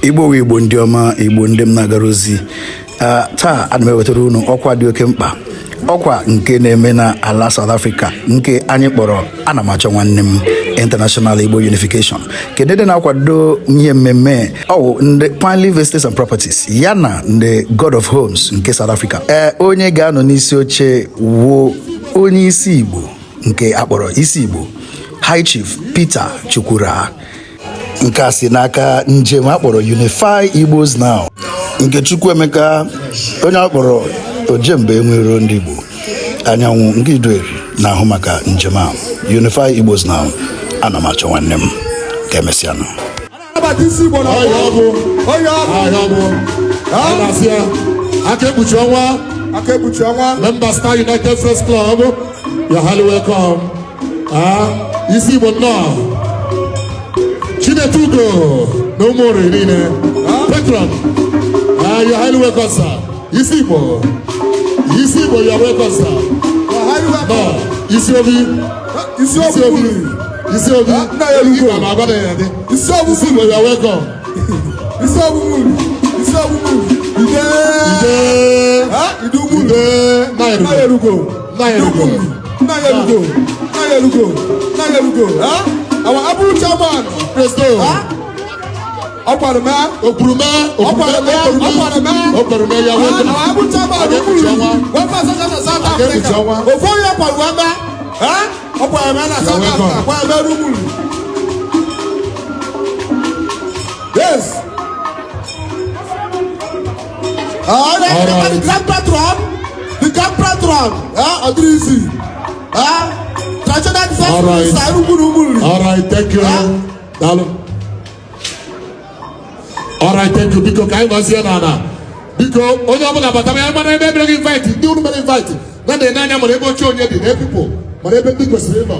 Igbo wụ Igbo ndị ọma, Igbo ndị m na-agara ozi. Taa ana m ewetara unu ọkwa dị oke mkpa, ọkwa nke na-eme na ala South Africa nke anyị kpọrọ Ana m achọ nwanne m International Igbo Unification. Kedu ndị na-akwado ihe mmemme? Ọ wụ ndị Pineleaf Estates and Properties ya na ndị God of Homes nke South Africa. Ee, onye ga-anọ n'isi oche wụ onye isi Igbo nke akpọrọ isi Igbo, High Chief Peter Chukwura. Nke a si n'aka njem akpọrọ Unify Igbos Now nke Chukwuemeka, onye akpọrọ Ojembe Enwero ndị Igbo Anyanwụ nke Idueri, na-ahụ maka njem a Unify Igbos Now. Ana m achọ nwanne m. Ka emesịanụ. Anabata isi Igbo na Ọhịa ọ bụ. Onye ọ bụ. Ahịa ọ bụ. A na-asị ya aka ekpuchi ọnwa. Aka ekpuchi ọnwa. Member Star United Friends Club, you're highly welcome. Ah, isi Igbo nnọọ. Chinetugo na ụmụ ori niile. Patron, ah, you're highly welcome, sir. Isi Igbo. Isi Igbo, you're welcome, sir. Highly welcome. Nnọọ. Isi obi. Isi Isi obi. obi. Isi obi. Nna ya elugo. Igbo ma agwa na ya dị. Isi obi. Isi Igbo, you're welcome. Isi obi mulu. Isi obi mulu. Ide. Ide. Ide umulu. Ide. Nna ya Nna ya elugo. elugo. Nna ya elugo. Nna ya elugo. Nna ya elugo. Nna ya elugo. Our able chairman. Presto. Ọkwarume. Okurume. Ọkwarume. Ọkwarume. Okurume, you're welcome. Our able chairman. Aka ekpuchi ọnwa. Welfare Association South Aka ekpuchi Africa. ọnwa. Ofu onye ọkwarume. Ọkwarume na South You're welcome. Africa. Ọkwarume Rumulu. Yes. All right. The grand patron, the grand patron, Odrisi, traditional defense All right. minister, Rumulu Rumulu. All right, thank you. Daalụ. All right, thank you. Biko, ka anyị nọzie n'ala. Biko, onye ọbụla batara ya mara ebe emere gị invite, ndị unu mere invite. Na na-ene anya mara ebe oche onye dị, na people mara ebe ndị kwesịrị ịnọ.